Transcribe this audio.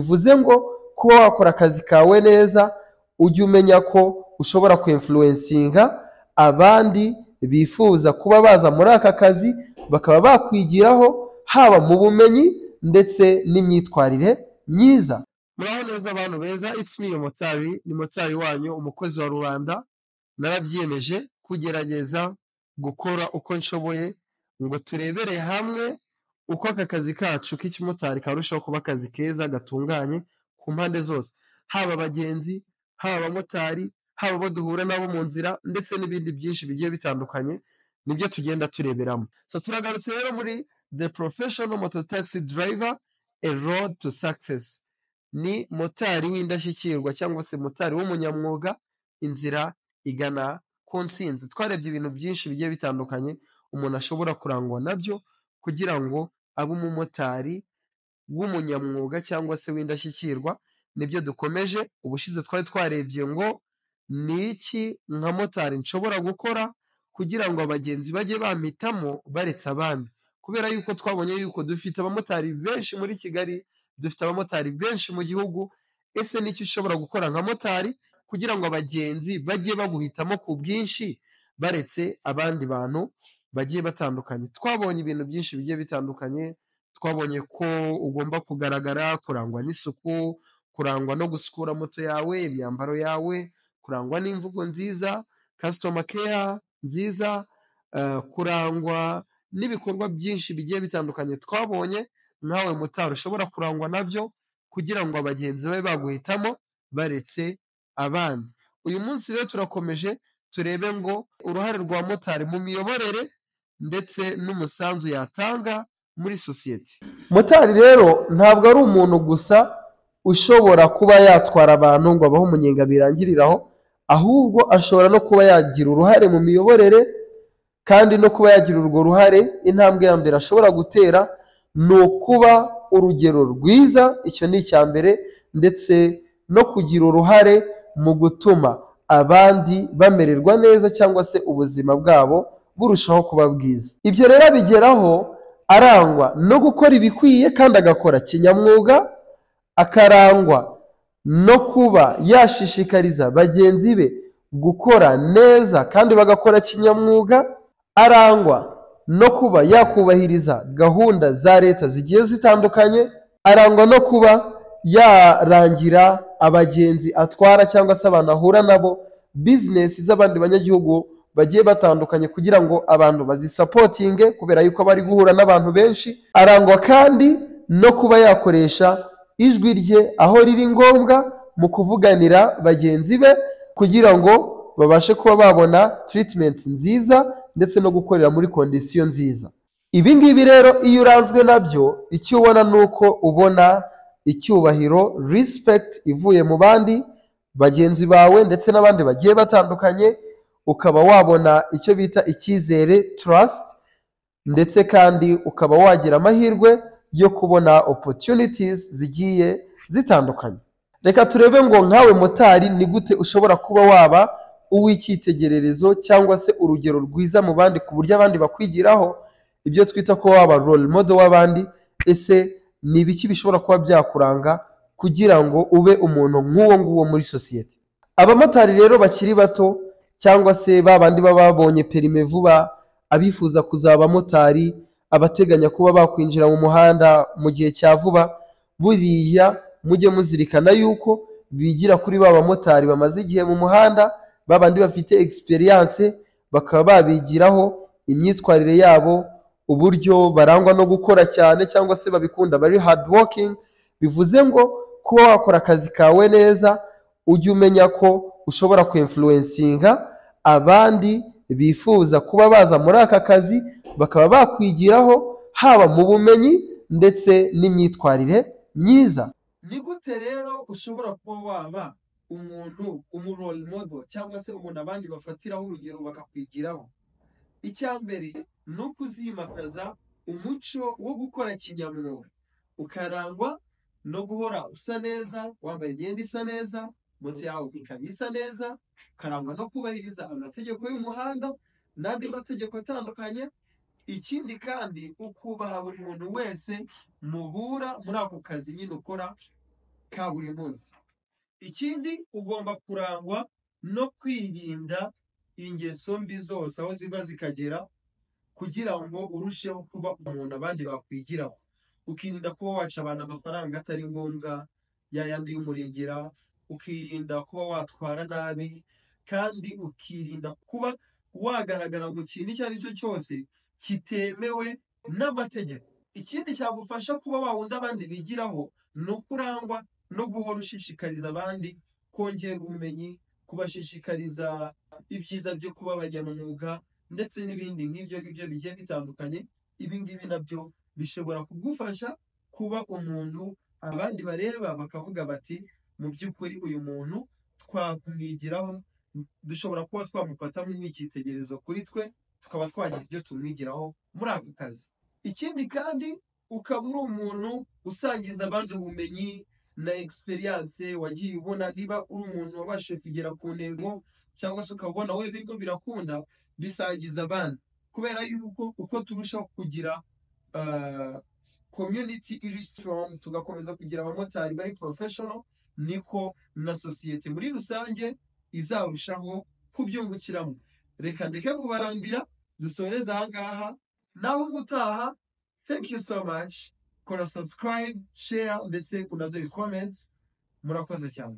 Bivuze ngo kuba wakora akazi kawe neza, ujye umenya ko ushobora kwinfluencinga abandi bifuza kuba baza muri aka kazi, bakaba bakwigiraho haba mu bumenyi ndetse n'imyitwarire myiza. Muraho neza abantu beza, it's me motari, ni motari wanyu, umukozi wa rubanda. Narabyiyemeje kugerageza gukora uko nshoboye ngo turebere hamwe uko aka kazi kacu k'ikimotari karushaho kuba akazi keza gatunganye ku mpande zose, haba abagenzi, haba abamotari, haba abo duhura nabo mu nzira, ndetse n'ibindi byinshi bigiye bitandukanye, nibyo tugenda tureberamo. So turagarutse rero muri The Professional Motor Taxi Driver, A Road to Success. Ni motari w'indashyikirwa cyangwa se motari w'umunyamwuga, inzira igana ku ntsinzi. Twarebye ibintu byinshi bigiye bitandukanye umuntu ashobora kurangwa nabyo kugira ngo abe umumotari w'umunyamwuga cyangwa se w'indashyikirwa, nibyo dukomeje. Ubushize twari twarebye ngo ni iki nka motari nshobora gukora kugira ngo abagenzi bajye bampitamo baretse abandi, kubera yuko twabonye yuko dufite abamotari benshi muri Kigali, dufite abamotari benshi mu gihugu. Ese ni iki ushobora gukora nka motari kugira ngo abagenzi bajye baguhitamo ku bwinshi baretse abandi bantu bagiye batandukanye? Twabonye ibintu byinshi bigiye bitandukanye. Twabonye ko ugomba kugaragara, kurangwa n'isuku, kurangwa no gusukura moto yawe, imyambaro yawe, kurangwa n'imvugo nziza, customer care nziza, kurangwa n'ibikorwa byinshi bigiye bitandukanye twabonye nkawe motari ushobora kurangwa nabyo kugira ngo abagenzi babe baguhitamo baretse abandi. Uyu munsi rero turakomeje turebe ngo uruhare rwa motari mu miyoborere ndetse n'umusanzu yatanga muri sosiyete. Motari rero ntabwo ari umuntu gusa ushobora kuba yatwara abantu ngo abahe umunyenga birangiriraho, ahubwo ashobora no kuba yagira uruhare mu miyoborere, kandi no kuba yagira urwo ruhare, intambwe ya mbere ashobora gutera ni ukuba urugero rwiza, icyo ni icya mbere, ndetse no kugira uruhare mu gutuma abandi bamererwa neza cyangwa se ubuzima bwabo burushaho kuba bwiza. Ibyo rero abigeraho arangwa no gukora ibikwiye kandi agakora kinyamwuga, akarangwa no kuba yashishikariza bagenzi be gukora neza kandi bagakora kinyamwuga, arangwa no kuba yakubahiriza gahunda za leta zigiye zitandukanye, arangwa no kuba yarangira abagenzi atwara cyangwa se abantu ahura nabo bizinesi z'abandi banyagihugu bagiye batandukanye kugira ngo abantu bazisupportinge, kubera yuko bari guhura n'abantu benshi. Arangwa kandi no kuba yakoresha ijwi rye aho riri ngombwa mu kuvuganira bagenzi be kugira ngo babashe kuba babona treatment nziza ndetse no gukorera muri condition nziza. Ibi ngibi rero iyo uranzwe nabyo, icyo ubona ni uko ubona icyubahiro, respect ivuye mu bandi bagenzi bawe ndetse n'abandi bagiye batandukanye, ukaba wabona icyo bita icyizere, trust, ndetse kandi ukaba wagira amahirwe yo kubona opportunities zigiye zitandukanye. Reka turebe ngo nkawe motari ni gute ushobora kuba waba uw'icyitegererezo cyangwa se urugero rwiza mu bandi ku buryo abandi bakwigiraho, ibyo twita ko waba role model w'abandi. Ese ni ibiki bishobora kuba byakuranga kugira ngo ube umuntu nk'uwo nguwo muri sosiyete? Abamotari rero bakiri bato cyangwa se ba bandi baba babonye permis vuba, abifuza kuzaba abamotari, abateganya kuba bakwinjira mu muhanda mu gihe cya vuba, buriya mujye muzirikana yuko bigira kuri ba bamotari bamaze igihe mu muhanda, ba bandi bafite experience, bakaba babigiraho imyitwarire yabo, uburyo barangwa no gukora cyane cyangwa se babikunda, bari hard working. Bivuze ngo kuba wakora akazi kawe neza, ujye umenya ko ushobora kwinfluencinga abandi bifuza kuba baza muri aka kazi, bakaba bakwigiraho haba mu bumenyi ndetse n'imyitwarire myiza. Ni gute rero ushobora kuba waba umuntu umu role model cyangwa se umuntu abandi bafatiraho urugero bakakwigiraho? Icya mbere ni uko uzimakaza umuco wo gukora kinyamwuga, ukarangwa no guhora usa neza, wambaye imyenda isa neza, moto yawe ikaba isa neza, ukarangwa no kubahiriza amategeko y'umuhanda n'andi mategeko atandukanye. Ikindi kandi ukubaha buri muntu wese muhura muri ako kazi nyine ukora. ka buri munsi. Ikindi, ugomba kurangwa no kwirinda ingeso mbi zose aho ziva zikagera, kugira ngo urusheho kuba umuntu abandi bakwigiraho. Ukirinda kuba waca abantu amafaranga atari ngombwa, yayandi y'umurengera, ukirinda kuba watwara nabi, kandi ukirinda kuba wagaragara mu kintu icyo ari cyo cyose kitemewe n'amategeko. Ikindi cyagufasha kuba wa wundi abandi bigiraho ni uko urangwa no guhora ushishikariza abandi kongera ubumenyi, kubashishikariza ibyiza byo kuba abanyamwuga ndetse n'ibindi nk'ibyo ngibyo bigiye bitandukanye. Ibi ngibi nabyo bishobora kugufasha kuba umuntu abandi bareba bakavuga bati: "Mu by'ukuri uyu muntu twamwigiraho, dushobora kuba twamufata nk'icyitegererezo kuri twe, tukaba twagira ibyo tumwigiraho muri aka kazi." Ikindi kandi, ukaba uri umuntu usangiza abandi ubumenyi na experience wagiye ubona. Niba uri umuntu wabashije kugera ku ntego, cyangwa se ukaba ubona wowe birimo birakunda, bisangiza abandi, kubera yuko uko turushaho kugira community iri strong, tugakomeza kugira abamotari bari professional, niko na sosiyete muri rusange izarushaho kubyungukiramo. Reka ndeke kubarambira, dusoreze aha ngaha. Naho ubutaha. Thank you so much. Kora subscribe, share ndetse unaduhe comment. Murakoze cyane.